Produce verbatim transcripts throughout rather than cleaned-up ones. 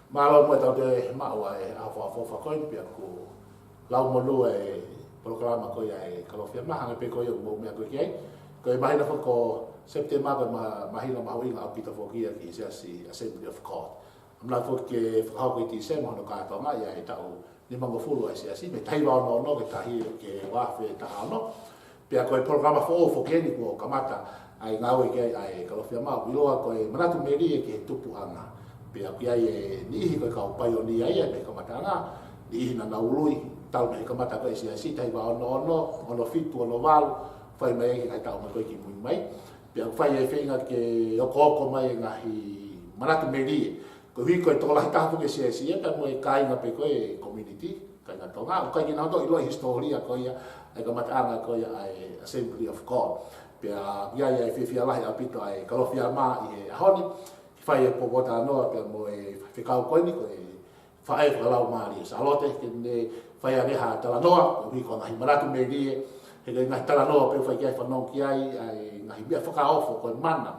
Mālō muʻa ʻetau toe maʻu ʻa e ʻaho fakaʻofoʻofa ko eni pea ʻoku lau monū e polokalama ko ia ʻa e Kalofiama, hangē pē ko ia ʻoku mou meʻa ko ē ki ai. Ko e māhina foki ko Sepitema ko e ma-, māhina mahuʻinga ʻaupito foki ia ki he Siasi Assembly of God. ʻAmanaki foki ke fakahoko ʻi Tīsema hono kātoanga ia ʻi he taʻu nimangofulu ʻa e Siasi, mei he taha hiva ono ono ki he taha, ki he ua afe taha ono. Pea ko e polokalama foʻou foki eni kuo kamata ʻa e ngāue ki ai ʻa e Kalofiama, ʻoku ʻiloa ko e Manatu Melie ki he Tupuʻanga. Pea ʻoku ʻi ai e niʻihi ko e kau paionia ia mei he kamataʻanga, niʻihi naʻa nau ului talu mei he kamata ko ē ʻa e Siasi, taha hiva ono ono, ono fitu, ono valu, fai mai ai ki he ngaahi taʻu mai ko ē kimui mai. Pea ʻoku fai e feinga ke okooko mai e ngaahi manatu melie. Koeʻuhi ko e tokolahi taha foki e Siasi ia, pea mo e kāinga pē ko ē community, kāinga Tonga, ʻoku ʻikai ke nau toe ʻilo e hisitōlia ko ia ʻa e kamataʻanga ko ia ʻa e Assembly of God. Pea ʻoku ʻi ai e fiefia lahi ʻaupito ʻa e Kalofiama ʻi he ʻaho ni, ke fai e poupou talanoa pea mo e faifekau ko eni ko e faʻē fakalaumālie Sālote, ke ne fai ange ha talanoa, koeʻuhi ko e ngaahi manatu melie, he ko e ngaahi talanoa pē ʻoku fai ki ai, fanongo ki ai, ʻa e ngaahi meʻa fakaofo ko e mana.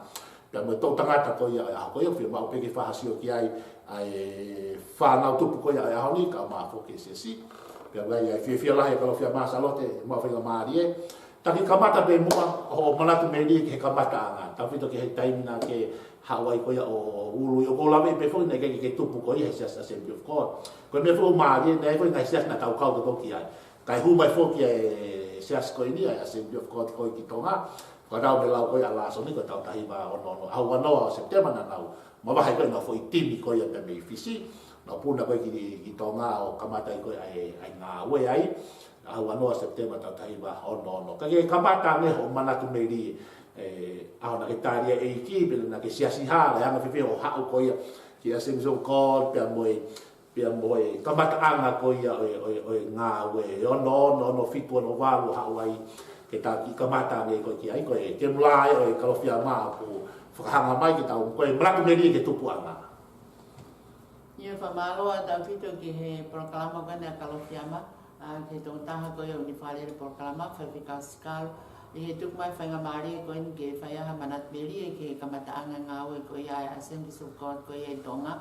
Pea mo e toʻutangata ko ia ʻo e ʻaho ko ia, fiemaʻu pē ke fakasio ki ai ʻa e fānau tupu ko ia ʻo e ʻaho ni, kae ʻumaʻā foki e Siasi. Pea ʻoku ʻi ai e fiefia lahi ʻa e Kalofiama Sālote, maʻu faingamālie. Taki kamata pē muʻa hoʻo manatu melie ki he kamataʻanga. Tefito ki he taimi naʻa ke haʻu ai ko ia ʻo ului, ʻoku ou lave pē foki naʻe ʻikai ke ke tupu koe ʻi he Siasi Assembly of God. Ko e meʻa foʻou mālie, naʻe ʻi ai foki e ngaahi siasi naʻa tau kau tautolu ki ai. Kae hū mai foki e siasi ko eni, ʻa e Assembly of God ko ē ki Tonga. Fakatau mei he lau ko ia ʻa Lāsoni ko e taʻu taha hiva ono ono, ʻaho ua noa ʻo Sepitema naʻa nau mavahe ko ē ʻenau foʻi timi ko ia pea mei Fisi. Nau puna ko ē ki, ki Tonga ʻo kamata ai ko ē ʻa e, ʻa e ngāue ai. ʻAho ua noa Sepitema taʻu taha hiva ono ono. Ka ke kamata ange hoʻo manatu melie, e, ʻaho naʻa ke tali ai e ʻEiki, pe naʻa ke siasi ha, ʻa e anga fēfē hoʻo haʻu ko ia ki he Assembly of God, pea mo e pea mo e kamataʻanga ko ia ʻo e, ʻo e, ʻo e ngāue, ono ono, ono fitu, ono valu, haʻu ai ke ta kiʻi kamata ange ko ē ki ai, ko e ke mulā ʻo e Kalofiama ʻoku fakahanga mai ke tau, ko e manatu melie ki he tupuʻanga. ʻIo, fakamālō ʻa Tefito ki he polokalama ko eni ʻa e Kalofiama, ʻa, ki he tokotaha ko ia ʻoku ne fakalele polokalama, Faifekau Sikalo, ʻi he tuku mai faingamālie ko eni ke fai ai ha manatu melie ki he kamataʻanga ngāue ko ia ʻa e Assemblies of God ko ia ʻi Tonga.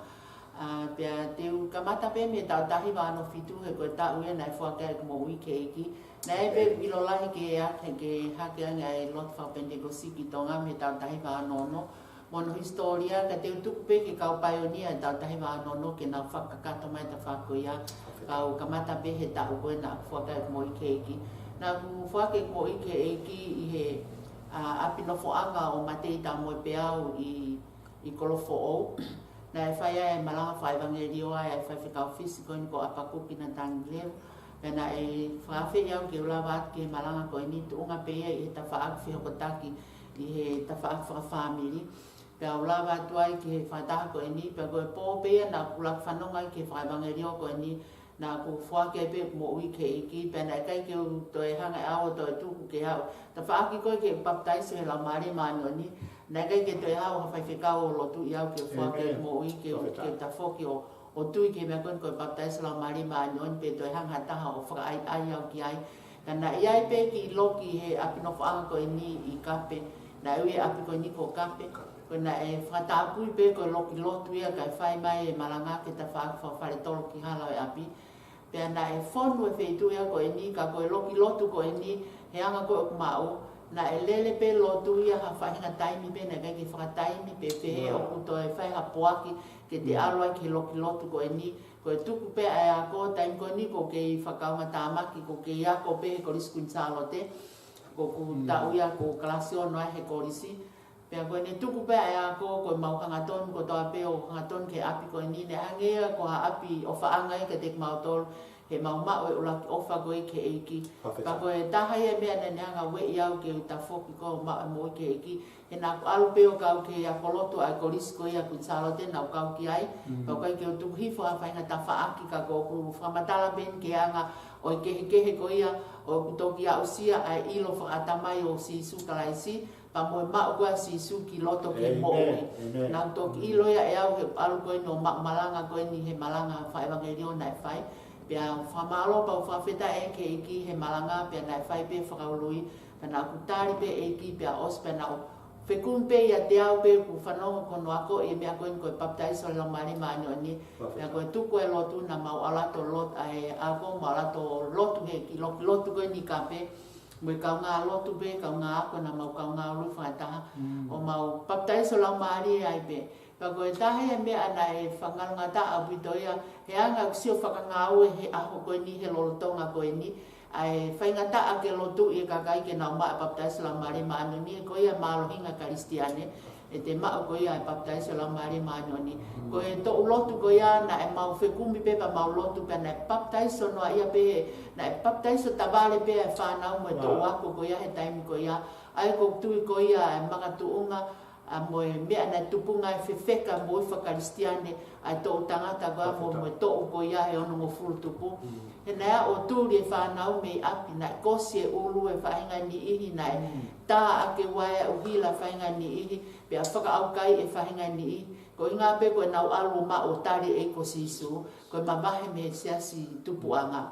ʻA, pea te u kamata pē mei he taʻu taha hiva ono fitu, he ko e taʻu ia naʻe foaki ai ʻeku moʻui ki he ʻEiki. Naʻe ʻi ai pē ʻeku ʻilo lahi ke ake, ke hake ange ʻa e lotu fakapenitekosi ki Tonga mei he taʻu taha hiva ono ono. Mo hono hisitōlia, ka te u tuku pē ki he kau paionia ʻo e taʻu taha hiva ono ono ke nau fakakakato mai e tafaʻaki ko ia. Ka u kamata pē he taʻu ko ē naʻa ku foaki ai ʻeku moʻui ki he ʻEiki. Naʻa ku foaki ʻeku moʻui ki he ʻEiki ʻi he, ʻa, ʻapi nofoʻanga ʻo Matei Taumoepeau ʻi ʻi Kolofoʻou. Naʻe fai ai e malanga fakaʻevangeliō ʻa e faifekau Fisi ko eni ko ʻApakuki Natangi Leu. Pea naʻe fakaafeʻi au ke u lava atu ki he malanga ko eni, tuʻunga pē ia ʻi he tafaʻaki fehokotaki ʻi he tafaʻaki fakafāmili. Pea u lava atu ai ki he fakataha ko eni, pea ko e pō pē ia naʻa ku ʻuluaki fanongo ai ki he fakaʻevangeliō ko eni, naʻa ku foaki ai pē ʻeku moʻui ki he ʻEiki, pea naʻe ʻikai ke u toe hanga ʻe au ʻo toe tuku ke haʻu. Tafaʻaki ko ē ke papitaiso he Laumālie Māʻoniʻoni, naʻe ʻikai ke toe haʻu ha faifekau ʻo lotuʻi au ke u foaki ʻeku moʻui ke u, ke u tafoki ʻo, ʻo tui ki he meʻa ko eni ko e papitaiso Laumālie Māʻoniʻoni pe toe hanga ha taha ʻo fakaʻaiʻai au ki ai. Ka naʻe ʻi ai pē kiʻi loki he ʻapi nofoʻanga ko eni ʻi Kape, naʻe ui e ʻapi ko eni ko Kape. Ko ē naʻe fakatapui pē ko e loki lotu ia kae fai mai e malanga ki he tafaʻaki fakafaletolo ki hala ʻo e ʻapi. Pea naʻe fonu e feituʻu ia ko eni ka ko e loki lotu ko eni he anga ko ē ʻoku maʻu, naʻe lele pē lotu ia ha faʻahinga taimi pē naʻe ʻikai ke fakataimi pe pehē ʻoku toe fai ha poaki ke te ʻalu ai ki he loki lotu ko eni. Ko e tuku pē ʻa e ako, taimi ko eni ʻoku ou kei fakaʻumaʻā tāmaki, ʻoku ou kei ako pē he Kolisi Kuini Sālote. ʻOku ou taʻu ia ʻoku ou kalasi ono ai he kolisi. Pea ko ʻene tuku pē ʻa e ako, ko ʻemau hangatonu kotoa pē ʻo hangatonu ki he ʻapi ko eni, naʻe hangē ia ko ha ʻapi ʻofaʻanga ia kiate kimautolu, he ʻemau maʻu e ʻuluaki ʻofa ko ē ki he ʻEiki. Pea ko e taha ia e meʻa naʻa ne hanga ʻo ueʻi au ke u tafoki ko ē ʻo maʻu e moʻui ki he ʻEiki. He naʻa ku ʻalu pē ʻo kau ki he ako lotu ʻa e kolisi ko ia Kuini Sālote naʻa ku kau ki ai. Pea ʻoku ʻikai ke u tuku hifo ha faʻahinga tafaʻaki ka ko ʻeku fakamatala pē eni ki he anga ʻo e kehekehe ko ia ʻoku toki aʻusia ʻa e ʻilo fakaʻatamai ʻo Sīsū Kalaisi. Pea mo e maʻu ko ē ʻa Sīsū ki loto ki he moʻui. Naʻa ku toki ʻilo ia ʻe au he ʻalu ko eni ʻo maʻu malanga ko eni he malanga fakaʻevangeliō naʻe fai. Pea fakamālō pea u fakafetaʻi ki he ʻEiki he malanga pea naʻe fai pē fakaului. Pea naʻa ku tali pē ʻEiki pea ʻosi pea naʻa ku Fekumi pē ʻiate au pē ʻoku fanongo ki hono ako ʻi he meʻa ko eni ko e papitaiso Laumālie Māʻoniʻoni. Pea ko e tuku e lotu naʻa mau ʻalu atu ʻo lotu, ʻa e ako mau ʻalu atu ʻo lotu he kiʻi lotu, lotu ko eni kape. Mo e kaungā lotu pē, kaungā ako naʻa mau kaungā ʻalu fakataha. ʻO mau papitaiso Laumālie ai pē. Pea ko e taha e meʻa naʻe fakangalongataʻa ʻaupito ia, he anga ʻeku sio fakangāue he ʻaho ko eni he lolotonga ko eni, ʻa e faingataʻa ke lotu ʻi he kakai ke nau maʻu e papitaiso Laumālie Māʻoniʻoni, ko ia mālohinga Kalisitiane, ʻete maʻu ko ia e papitaiso Laumālie Māʻoniʻoni. Ko e toʻu lotu ko ia naʻe mau fekumi pē pea mau lotu pea naʻe papitaiso noa ia pē, naʻe papitaiso tavale pē e fānau mo e toʻu ako ko ia he taimi ko ia, ʻa ia ʻoku ou tui ko ia e makatuʻunga, ʻa mo e meʻa naʻe tupunga e fefeka moʻui faka-Kalisitiane, ʻa e toʻu tangata ko ia mo, mo e toʻu ko ia he onongofulu tupu. He naʻe ʻo tuli e fānau mei ʻapi, naʻe kosi e ʻulu e faʻahinga niʻihi, naʻe tā ʻaki e vaea ʻuhila e faʻahinga niʻihi, pea fakaʻaukai e faʻahinga niʻihi. Ko e ʻuhinga pē ko ʻenau ʻalu ʻo maʻu ʻo tali e ʻEiki ko Sīsū, ko e mavahe mei he siasi tupuʻanga.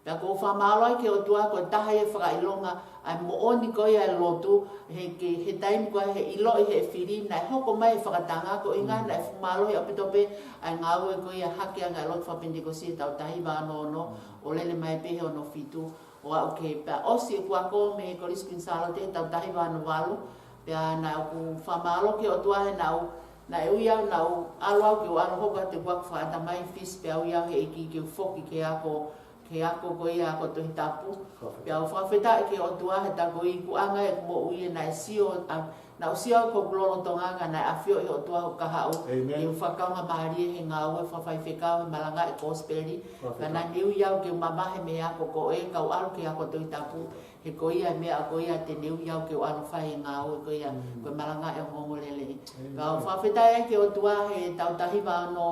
Pea ʻoku ou fakamālō ai ki he ʻOtua ko e taha e fakaʻilonga ʻa e moʻoni ko ia e lotu, he ke, he taimi ko ia he ʻiloʻi he fili, naʻe hoko mai e fakatanga ko e ʻuhinga naʻe fuʻu mālohi ʻaupito pē ʻa e ngāue ko ia hake ʻa e ngaahi lotu faka-Penitekosi he taʻu taha hiva ono ono, ʻo lele mai pē he ono fitu, ʻo aʻu ki he pea ʻosi ʻeku ako mei he Kolisi Kuini Sālote he taʻu taha hiva ono valu, pea naʻa ku fakamālō ki he ʻOtua he naʻa ku, naʻe ui au, naʻa ku ʻalu au ke u ʻalu ʻo hoko atu ʻeku ako fakaʻatamai Fisi, pea ui au he ʻEiki ke u foki ki he ako, ki he ako ko ia ako Tohi Tapu. Pea ʻoku ou fakafetaʻi ki he ʻOtua he tā ko e ikuʻanga ʻeku moʻui he naʻe sio, ʻa, naʻa ku sio au ko hoku lolotonga ka naʻe ʻafioʻi ʻe he ʻOtua hoku kahaʻu. ʻEmeni. ʻI he fakakaunga mālie he ngāue fakafaifekau he malangaʻi e kosipeli. Fakafetaʻi. Ka naʻa ne ui au ke u mavahe mei he ako ko ē ka u ʻalu ki he ako Tohi Tapu. He ko ia e meʻa ko ia te ne ui au ke u ʻalu ʻo fai e ngāue ko ia, ko e malangaʻi e ongoongolelei. ʻEmeni. Ka ʻoku ou fakafetaʻi ai ki he ʻOtua he taʻu taha hiva ono,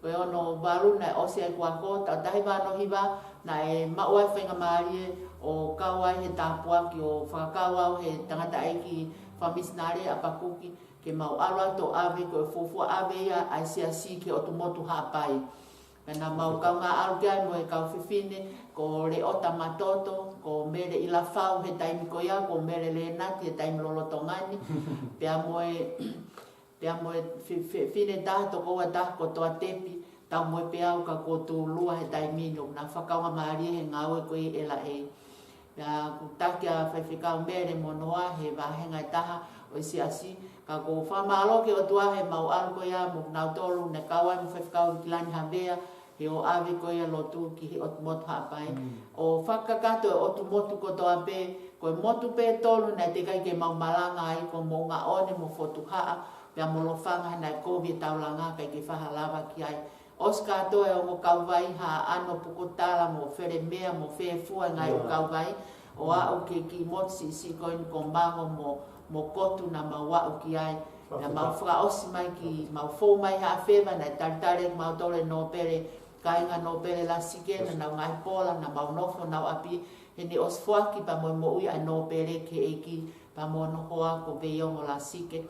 ko e ono valu naʻe ʻosi ai ʻeku ako, taʻu taha hiva ono hiva naʻe maʻu ai e faingamālie ʻo kau ai he tāpuaki ʻo fakakau au he tangataʻeiki fakamisinale ʻa ʻApakuki, ke mau ʻalu atu ʻo ʻave, ko e fuofua ʻave ia ʻa e siasi ki he ʻotu motu Haʻapai. Pea naʻa mau kaungā ʻalu ki ai mo e kau fefine, ko Leota Matoto, ko Mele ʻIlafau he taimi ko ia, ko Mele Lēnati he taimi lolotonga ni, pea mo e, pea mo e fe-, fe-, fefine taha, tokoua taha ko Toa Tepi, Taumoepeau, ka ko Tulua he taimi ni, ʻo na fakakaunga mālie he ngāue ko ia ʻi L A. Pea ʻoku taki ʻa Faifekau Mele Monoa he vāhenga ʻe taha ʻo e siasi, ka ʻoku ou fakamālō ki he ʻOtua he mau ʻalu ko ia mo nautolu naʻe kau ai mo Faifekau Kilani Havea, he ʻo ʻave ko ia lotu ki he ʻotu motu Haʻapai. ʻO fakakakato e ʻotu motu kotoa pē, ko e motu pē ʻe tolu naʻe teʻeki ai ke mau malanga ai, ko Moʻungaʻone mo Fotuhaʻa, pea mo Lofanga he naʻe kovi e taulanga kae ʻikai ke faʻa lava ki ai. ʻOsi kātoa e ongo kauvai, Haʻano, Pukotala mo Felemea mo Fefua, ngaahi ʻū kauvai, ʻo aʻu ki he kiʻi motu siʻisiʻi ko eni ko Mango mo, mo Kotu naʻa mau aʻu ki ai. Naʻa mau fakaʻosi mai ki, mau fou mai Haʻafeva, naʻe talitali kimautolu ʻe he nōpele, kāinga nōpele Lasike, naʻa nau ngaahi pola, naʻa mau nofo honau ʻapi, he naʻe ʻosi foaki pea mo e moʻui ʻa e nōpele ki he ʻEiki, pea mo hono hoa ko Veiongo Lasike.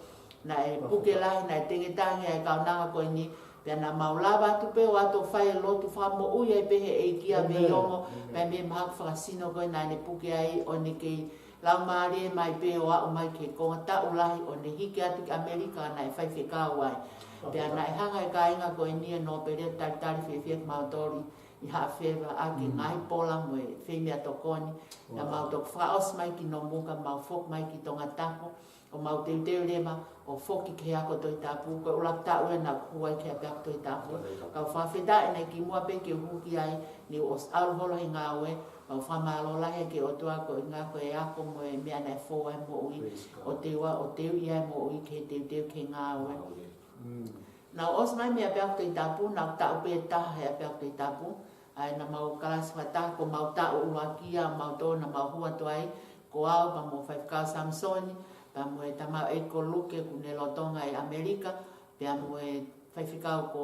Naʻe puke lahi, naʻe tengetange ʻa e kaunanga ko eni, pea naʻa mau lava atu pē ʻo ʻalu atu ʻo fai e lotu fakamoʻui ai pē he ʻEiki ʻa Veiongo, pea mei he mahaki fakasino ko ē naʻa ne puke ai, ʻo ne kei laumālie mai pē ʻo aʻu mai ki he konga taʻu lahi ʻo ne hiki atu ki ʻAmelika naʻe faifekau ai. Pea naʻe hanga ʻe he kāinga ko eni ʻo e nōpele ʻo talitali fiefia kimautolu ʻi Haʻafeva ʻaki e ngaahi pola mo e feimeʻatokoni. Naʻa mau toki fakaʻosi mai ki Nomuka, mau foki mai ki Tongatapu, ʻo mau teuteu leva ʻo foki ki he ako Tohi Tapu, ko e ʻuluaki taʻu ē naʻa ku hū ai ki he ʻapiako Tohi Tapu. Ka ʻoku ou fakafetaʻi naʻe kimuʻa pē ke u hū ki ai, naʻa ku ʻosi ʻalu holo he ngāue, pea ʻoku ou fakamālō lahi ki he ʻOtua ko e ʻuhinga ko e ako mo e meʻa naʻe fou ai e moʻui, ʻo teu, ʻo teuʻi ai e moʻui ke teuteu ki he ngāue. Naʻa ku ʻosi mai mei he ʻapiako Tohi Tapu, naʻa ku taʻu pē ʻe taha he ʻapiako Tohi Tapu, ʻa ia naʻa mau kalasi fakataha, ko ʻemau taʻu ʻuluaki ia ʻamautolu naʻa mau hū atu ai, ko au pea mo Faifekau Samisoni, pea mo e tamaioʻeiki ko Luke ʻoku ne lolotonga ʻi ʻAmelika, pea mo e faifekau ko,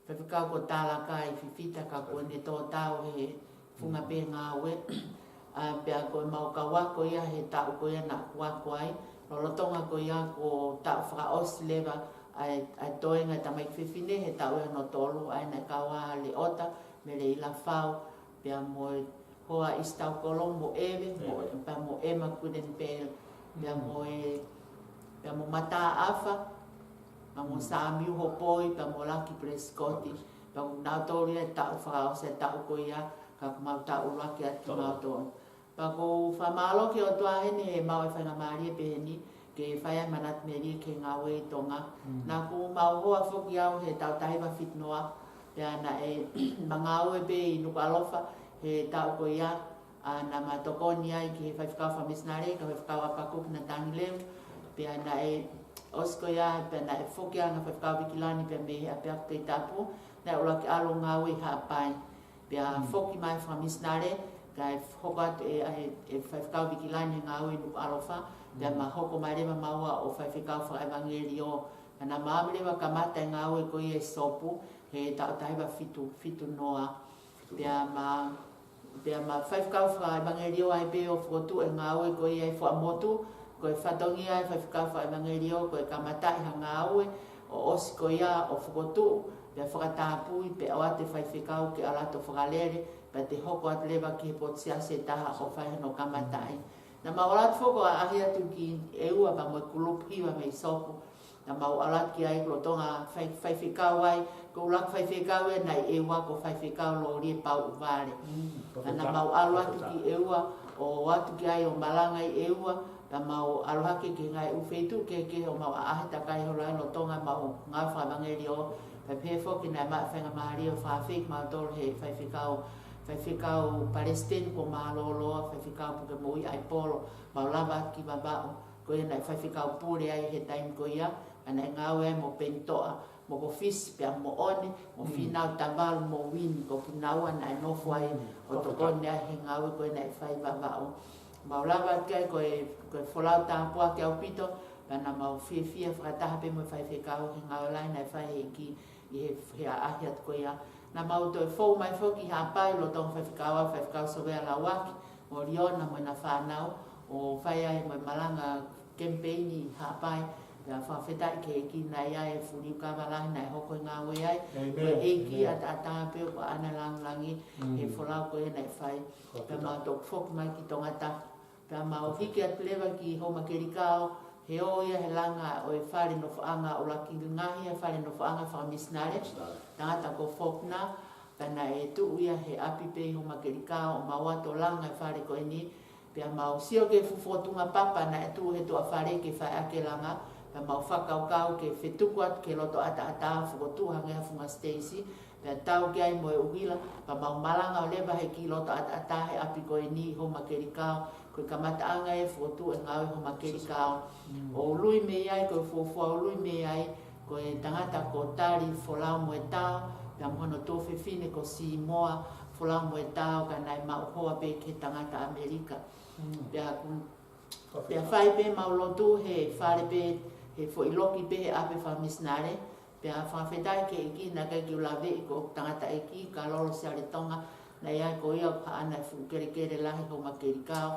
faifekau ko Talakai Fifita ka kuo ne tō tau he funga pē ngāue. ʻA, pea ko ʻemau kau ako ia he taʻu ko ia naʻa ku ako ai, lolotonga ko ia ko e taʻu fakaʻosi leva ʻa e, ʻa e toenga e tamaiki fefine he taʻu ʻe hono tolu, ʻa ia naʻe kau ai ʻa Leota, Mele ʻIlafau, pea mo e hoa ʻIsitau Kolo mo ʻEve, mo, pea mo ʻEma Kuilenipele. Pea mo e, pea mo Mataʻafa, pea mo Samiu Hopoi, pea mo Laki Prescott, pea mo nautolu ia e taʻu fakaʻosi e taʻu ko ia, ka ʻoku mau taʻu ʻuluaki atu kimautolu. Pea ʻoku ou fakamālō ki he ʻOtua heni he maʻu e faingamālie pehē ni, ke fai ai manatu melie ki he ngāue ʻi Tonga. Naʻa ku mau hoa foki au he taʻu taha hiva fitu noa, pea naʻe ma ngāue pē ʻi Nukuʻalofa he taʻu ko ia, ʻa, naʻa ma tokoni ai ki he faifekau fakamisinale, ko e faifekau ʻApakuki Natangileu, pea naʻe ʻosi ko ia, pea naʻe foki ange faifekau Vikilani pea mei he ʻapiako Tohi Tapu, naʻe ʻuluaki ʻalu ʻo ngāue ʻi Haʻapai. Pea foki mai fakamisinale, kae hoko atu e, e, e faifekau Vikilani he ngāue ʻi Nukuʻalofa, pea ma hoko mai leva maua ʻo faifekau fakaʻevangelio, pea naʻa ma ō mai leva kamata e ngāue ko ia ʻi Sopu, he taʻu taha hiva fitu, fitu noa. Pea ma, pea ma faifekau fakaʻevangelio ai pē ʻo fokotuʻu e ngāue ko ia ʻi Fuaʻamotu, ko e fatongia e faifekau fakaʻevangelio, ko e kamataʻi ha ngāue, ʻo ʻosi ko ia ʻo fokotuʻu, pea fakatapui, pea ʻoatu e faifekau ke ʻalu atu ʻo fakalele, pea te hoko atu leva ki he potu siasi ʻe taha ʻo fai hono kamataʻi. Naʻa mau ʻalu atu foki ʻo ʻaʻahi atu ki ʻEua pea mo e kulupu hiva mei Sopu, naʻa mau ʻalu atu ki ai lolotonga fai, faifekau ai, ko e ʻuluaki faifekau ē naʻe ʻi ʻEua ko e faifekau Lolie Pauʻuvale. Naʻa mau ʻalu atu ki ʻEua, ʻo ʻalu atu ki ai ʻo malanga ʻi ʻEua, pea mau ʻalu hake ki he ngaahi ʻū feituʻu kehekehe ʻo mau ʻaʻahi takai holo ai lolotonga ʻemau ngāue fakaʻevangelio, pea pehē foki naʻe maʻu e faingamālie ʻo fakaafeʻi kimautolu he faifekau, faifekau palesiteni ko Mālōlō, faifekau Pukemoʻui ʻAipolo, mau lava atu ki Vavaʻu, ko ia naʻe faifekau pule ai he taimi ko ia, ʻa naʻe ngāue ai mo Penitoʻa, mo Kofisi pea mo ʻOne, mo Fīnau Tavalu mo Uini, ko kinaua naʻe nofo ai ʻo tokoni ai he ngāue ko ia naʻe fai ʻi Vavaʻu. Mau lava atu ai ko e, ko e folau tāpuaki ʻaupito, pea naʻa mau fiefia fakataha pē mo e faifekau he ngāue lahi naʻe fai he ʻEiki ʻi he, he ʻaʻahi atu ko ia. Naʻa mau toe fou mai foki ʻi Haʻapai lolotonga faifekau, ʻa e faifekau Sovea Lauaki, mo Liona mo ʻena fānau, ʻo fai ai mo e malanga kemipeini ʻi Haʻapai, pea fakafetaʻi ki he ʻEiki naʻe ʻi ai e fuliukava lahi naʻe hoko e ngāue ai. Ko e ʻEiki ʻataʻatā pē ʻoku ʻaʻana e lāngilangi he folau ko ia naʻe fai. Pea mau toe foki mai ki Tongatapu. Pea mau hiki atu leva ki Houmakelikao, he ō ia he langa ʻo e fale nofoʻanga ʻuluaki, ngaahi e fale nofoʻanga fakamisinale, tangata ko Faulkner, pea naʻe tuʻu ia he ʻapi pē ʻi Houmakelikao, ʻo mau ō atu ʻo langa e fale ko eni, pea mau sio ki he fuʻu fokotuʻunga papa naʻe tuʻu he tuʻa fale ke fai ʻaki e langa, pea mau fakakaukau ke fetuku atu ki he loto ʻataʻatā, fokotuʻu hangē ha funga siteisi, pea tau ki ai mo e ʻuhila, pea mau malanga ʻo leva he kiʻi loto ʻataʻatā he ʻapi ko eni ʻi Houmakelikao, ko e kamataʻanga e fokotuʻu e ngāue ʻi Houmakelikao. ʻO ului mei ai, ko e fuofua ului mei ai, ko e tangata ko Tali Folau Moetao, pea mo hono tuofefine ko Simoa Folau Moetao, ka naʻe maʻu hoa pē ki he tangata ʻAmelika. Pea ku, pea fai pē ʻemau lotu he fale pē, he foʻi loki pē he ʻapi fakamisinale, pea fakafetaʻi ki he ʻEiki naʻe ʻikai ke u laveʻi ko e tangataʻeiki, Kalolo Siale Tonga, naʻe ʻi ai ko ia ʻoku ʻaʻana e fuʻu kelekele lahi ʻi Houmakelikao.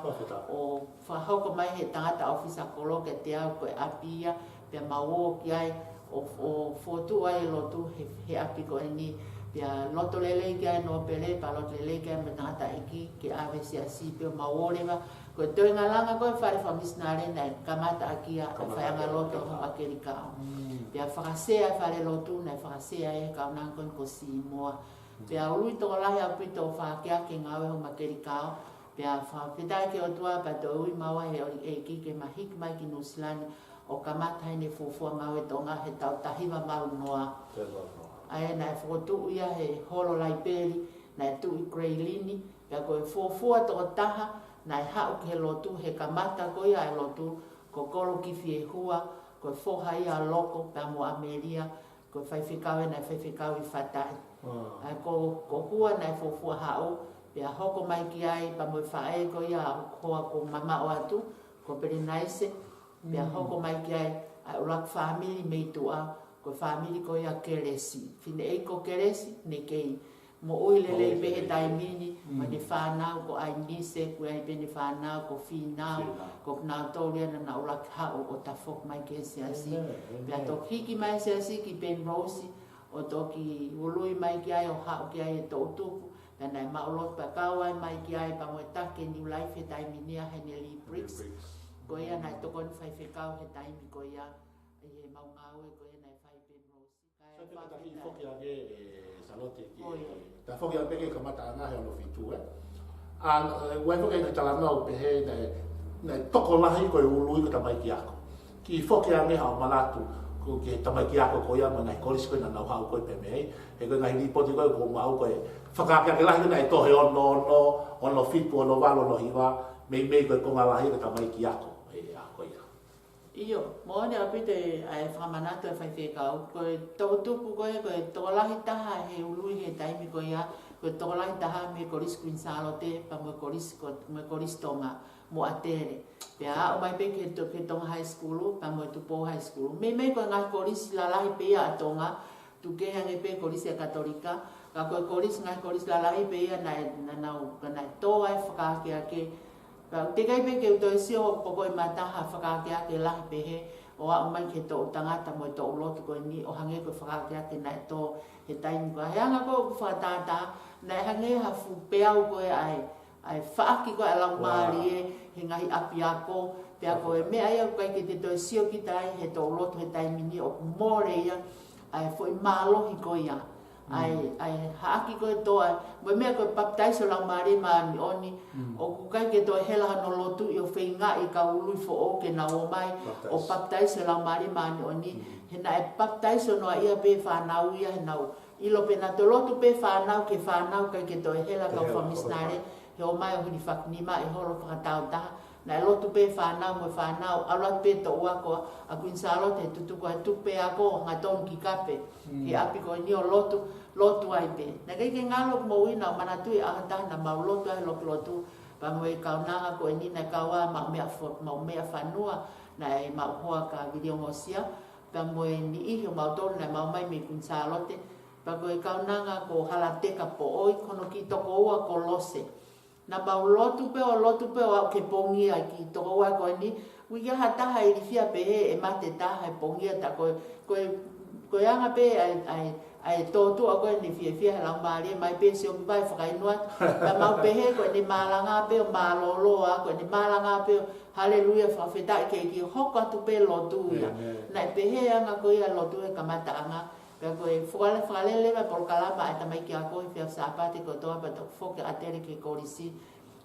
ʻO fakahoko mai he tangata ʻōfisa kolo kiate au ko e ʻapi ia, pea mau ō ki ai ʻo, ʻo fokotuʻu ai e lotu he, he ʻapi ko eni, pea loto lelei ki ai e nōpele, pea loto lelei ki ai mo e tangataʻeiki ke ʻave e siasi, pea mau ō leva, ko e toenga langa ko ē e fale fakamisinale naʻe kamata ʻaki ia e faiʻanga lotu ʻi Houmakelikao. Pea fakasea e fale lotu, naʻe fakasea ʻe he kaunanga ko eni ko Simoa. Pea ului tokolahi ʻaupito ʻo fakakeake e ngāue ʻi Houmakelikao, pea fakafetaʻi ki he ʻOtua pea toe ui maua ʻe he ʻEiki ke ma hiki mai ki Nuʻusila ni ʻo kamata ʻene fuofua ngāue ʻi Tonga he taʻu taha hiva valu noa. ʻA ia naʻe fokotuʻu ia he holo laipeli, naʻe tuʻu ʻi Greilini, pea ko e fuofua tokotaha naʻe haʻu ki he lotu he kamata ko ia e lotu, ko Kolo Kifiehua, ko e foha ia ʻa Loko pea mo ʻAmelia, ko e faifekau ē naʻe faifekau ʻi Fatai. ʻA ia ko, ko Hua naʻe fuofua haʻu, pea hoko mai ki ai pea mo e faʻē ko ia ʻa e hoa ko Mamaʻoatu, ko Pelenaise, pea hoko mai ki ai ʻa e ʻuluaki fāmili mei tuʻa, ko e fāmili ko ia Kelesi. Fineʻeiki ko Kelesi, naʻe kei moʻui lelei pē he taimi ni, mo ʻene fānau ko ʻAinise, ko ia pē ʻene fānau ko Fīnau, ko kinautolu ia naʻa nau ʻuluaki haʻu ʻo tafoki mai ki he siasi. Pea toki hiki mai e siasi ki Penrose, ʻo toki ului mai ki ai ʻo haʻu ki ai e toʻutupu, pea naʻe maʻu lotu pea kau ai mai ki ai pea mo e taki New Life he taimi ni ʻa Henelī Briggs. Ko ia naʻe tokoni faifekau he taimi ko ia, ʻi he mau ngāue ko ia naʻe fai Penrose. Kae Sio pē ka taki fakafetaʻi. Foki ange, ʻe Salote, ki Ko ia. Ta foki ange pē ki he kamataʻanga he ono fitu, ē. ʻA, ʻe, ʻoku ʻi ai foki e talanoa ʻoku pehē naʻe, naʻe tokolahi ko e ului ko e tamaiki ako. Kiʻi foki ange haʻo manatu, ko e tamaiki ako ko ia mo e ngaahi kolisi ko ē naʻa nau haʻu ko ē pē mei ai. He ko e ngaahi līpooti ko ē ʻoku ou maʻu ko e fakaakeake lahi ko ē naʻe tō he ono ono, ono fitu, ono valu, ono hiva, meimei ko e konga lahi ko e tamaiki ako, ʻe, ako ia. ʻIo, moʻoni ʻaupito ʻa e fakamanatu ʻa e faifekau, ko e toʻutupu ko ē, ko e tokolahi taha he ului he taimi ko ia, ko e tokolahi taha mei he Kolisi Kuini Sālote, pea mo e Kolisi ko, mo e Kolisi Tonga, mo ʻAtele. Pea aʻu mai pē ki he To-, ki he Tonga High School, pea mo e Tupou High School. Meimei ko e ngaahi kolisi lalahi pē ia ʻa Tonga, tuku kehe ange pē Kolisi ʻa e Katolika, ka ko e kolisi, ngaahi kolisi lalahi pē ia naʻe, naʻa nau, ka naʻe tō ai fakaakeake. Pea ʻoku teʻeki ai pē ke u toe sio ʻoku poko ʻi mata ha fakaakeake lahi pehē, ʻo aʻu mai ki he toʻu tangata mo e toʻu lotu ko eni, ʻo hangē ko e fakaakeake naʻe tō he taimi ko ia. He anga ko ē ʻeku fakatātā, naʻe hangē ha fuʻu peau ko ē ʻa e, ʻa e faʻaki ko ē ʻa e Laumālie, Wow. he ngaahi ʻapiako, pea ko e meʻa ia ʻoku ʻikai ke te toe sio kita ai he toʻu lotu he taimi ni ʻoku mole ia, ʻa e foʻi mālohi ko ia. ʻA e, Mm. ʻa e haʻaki ko ē tō ai, mo e meʻa ko e papitaiso Laumālie Māʻoniʻoni, Mm. ʻoku ʻikai ke toe hela hono lotu ʻi ʻo feingaʻi kau ului foʻou ke nau ō mai, Papitaiso. ʻo papitaiso Laumālie Māʻoniʻoni, Mm. he naʻe papitaiso noa ia pē fānau ia he nau ʻilo pē naʻa toe lotu pē fānau ki he fānau ʻikai ke toe hela Toe kau hela, fakamisinale, fakamisinale. He ō mai ʻo hili fakinima ʻi holo fakatāutaha. Naʻe lotu pē fānau mo e fānau, ʻalu atu pē toʻu ako ʻa Kuini Sālote, tutuku atu pē ako, hangatonu ki Kape. Mm. He ʻapi ko eni ʻo lotu, lotu ai pē. Naʻe ʻikai ke ngalo ʻeku moʻui naʻa ku manatuʻi ʻaho ʻe taha naʻa mau lotu ai lotu lotu. Pea mo e kaunanga ko eni naʻe kau ai ʻemau meʻa fo-, ʻemau meʻa fanua, naʻe ʻemau hoa ko Viliongosia. Pea mo e niʻihi ʻo mautolu naʻe mau mai mei Kuini Sālote. Pea ko e kaunanga ko Halateka Poʻoi, ko hono kiʻi tokoua ko Lose. Naʻa mau lotu pē ʻo lotu pē ʻo aʻu ki he pongia ki he tokoua ko eni. Uike ʻe taha ilifia pehē ʻe mate taha he pongia ta ko e, ko e, ko e anga pē ʻa e, ʻa e, ʻa e tōtuʻa ko eni fiefia he Laumālie mai pē sioki vai fakainu atu. Naʻa mau pehē ko ʻene malanga pē ʻo mālōlō ā, ko ʻene malanga pē ʻo haleluia fakafetaʻi ki he ʻEiki, hoko atu pē lotu ia. Amen. Naʻe pehē anga ko ia lotu he kamataʻanga. Pea ko e fakale-, fakalele mai polokalama ʻa e tamaiki ako he efiafi Sāpate kotoa pea toki foki ʻAtele ki he kolisi.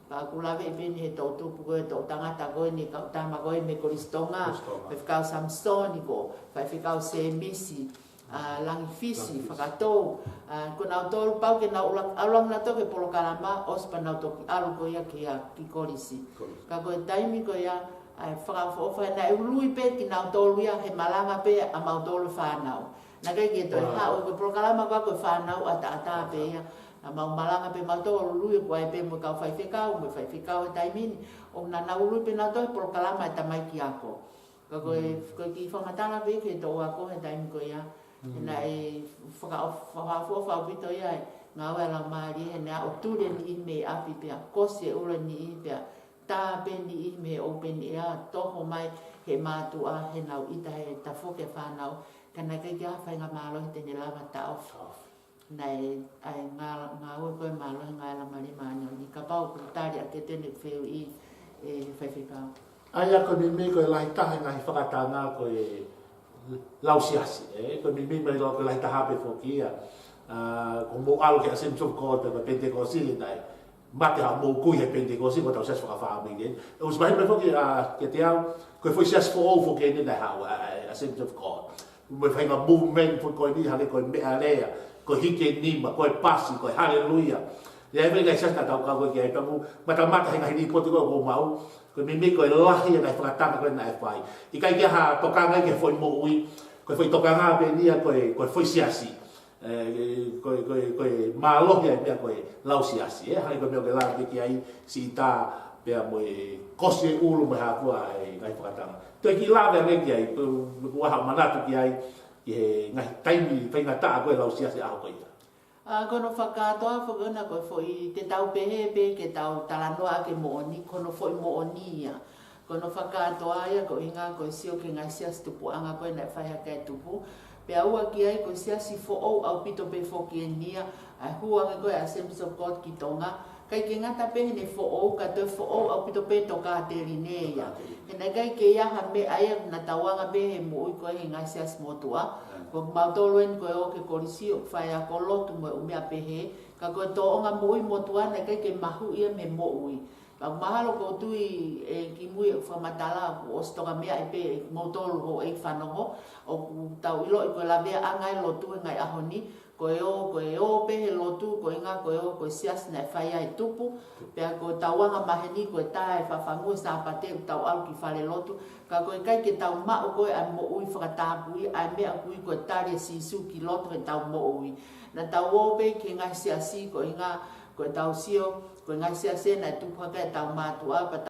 Pea ʻoku ou lave pē eni he toʻutupu ko ē, toʻu tangata ko eni, kau tama ko ē mei Kolisi Tonga, Kolisi Tonga. Faifekau Samisoni ko, faifekau Sēmisi, ʻa, Langi Fisi, Langi Fisi. Fakatou, ʻa, ko nautolu pau ke nau ula-, ʻalu ange nautolu ki he polokalama, ʻosi pea nau toki ʻalu ko ia ki he, ki kolisi. Kolisi. Ka ko e taimi ko ia, ʻa e fakaʻofoʻofa naʻe ului pē kinautolu ia he malanga pē ʻa mautolu fānau. Naʻe ʻikai ke toe Wow. haʻu ko e polokalama ko ē ko e fānau ʻataʻatā pē ia. Naʻa mau malanga pē mautolu ului ko ē pē mo e kau faifekau, mo e faifekau he taimi ni. ʻO naʻa nau ului pē nautolu he polokalama ʻa e tamaiki ako. Ka ko e, Mm. ko e kiʻi fakamatala pē ki he toʻu ako he taimi ko ia. Mm. Naʻe fakaʻof-, fakaʻofoʻofa ʻaupito ia e ngāue ʻa e Laumālie he naʻe ʻo tuli e niʻihi mei ʻapi pea kosi e ʻulu e niʻihi pea tā pē niʻihi mei he open air, toho mai he mātuʻa, he nau ʻita he tafoki e fānau, ka naʻe ʻikai ke ʻi ai ha faingamālohi te ne lava taʻofi. Taʻofi. Naʻe ʻi ai e ngā-, ngāue ko ē mālohi ngāue ʻa e Laumālie Māʻoniʻoni, kapau ʻoku tali ʻa e kete ne fehuʻi ʻe faifekau. ʻA ia ko e meimei ko e lahi taha e ngaahi fakatanga ko e lau siasi, ē, ko e meimei mai lau ko e lahi taha pē foki ia. ʻA, ko hoʻomou ʻalu ki he Assemblies of God, pe ko e Pentecost, naʻe mate haʻamou kui he Pentecost, ko ʻetau siasi fakafāmili, ē. ʻOsi mahino mai foki, ʻa, kiate au, ko e foʻi siasi foʻou foki eni naʻe haʻu, ʻa, ʻa, Assemblies of God. Mo e faʻahinga movement foki ko eni, hangē ko e meʻalea, ko e hiki e nima, ko e pasi, ko e haleluia. ʻI ai e ngaahi siasi naʻa tau kau ko ē ki ai, pea mou matamata he ngaahi līpooti ko ē ʻoku ou maʻu, ko e meimei ko e lahi e ngaahi fakatanga ko ē naʻe fai. ʻIkai ke ʻi ai ha tokanga ki he foʻi moʻui, ko e foʻi tokanga pē eni ia ko e, ko e foʻi siasi. Ē, ko e, ko e, ko e mālohi ʻa e meʻa ko e lau siasi, ē, hangē ko e meʻa ʻoku ke lave ki ai, siʻi tā pea mo e kosi e ʻulu mo e hā fua e ngaahi fakatanga. Toe kiʻi lave ange ki ai, ko, ko e hā haʻo manatu ki ai, ki he ngaahi taimi faingataʻa ko ē lau siasi ʻaho ko ia. ʻA, ko hono fakakātoa foki ʻona ko e foʻi te tau pehē pē ke tau talanoa ʻaki e moʻoni, ko hono foʻi moʻoni ia. Ko hono fakakātoa ia ko e ʻuhinga ko e sio ki he ngaahi siasi tupuʻanga ko ē naʻe fai hake e tupu. Pea ua ki ai ko e siasi foʻou ʻaupito pē foki eni ia, ʻa e hū ange ko ē ʻa e Assemblies of God ki Tonga, ʻIkai ke ngata pē heʻene foʻou, ka toe foʻou ʻaupito pē tokāteline ia. He naʻe ʻikai ke ʻi ai ha meʻa ia naʻa tau anga pē he moʻui ko ē he ngaahi siasi motuʻa. Ko kimautolu eni ko e ō ki he kolisi ʻo faiako lotu mo e ʻū meʻa pehē. Ka ko e tōʻonga moʻui motuʻa naʻe ʻikai ke mahuʻi ia mei he moʻui. Pea mahalo ʻoku ou tui ʻe kimui ʻeku fakamatala ʻoku ʻosi toka meaʻi pē ʻe kimoutolu hoʻo fanongo. ʻOku tau ʻiloʻi ko e laveaʻanga e lotu he ngaahi ʻaho ni. Ko e ō, ko e ō pē he lotu, ko e ʻuhinga ko e ō, ko e siasi naʻe fai ai e tupu, pea ko ʻetau anga maheni, ko e tā e fafangu he Sāpate, ʻoku tau ʻalu ki fale lotu, ka ko e ʻikai ke tau maʻu ko ē ʻa e moʻui fakatapui, ʻa e meʻa ʻoku ui ko e tali ʻa Sīsū ki loto heʻetau moʻui. Naʻa tau ō pē ki he ngaahi siasi, ko e ʻuhinga, ko ʻetau sio, ko e ngaahi siasi naʻe tupu hake ʻetau mātuʻa, pea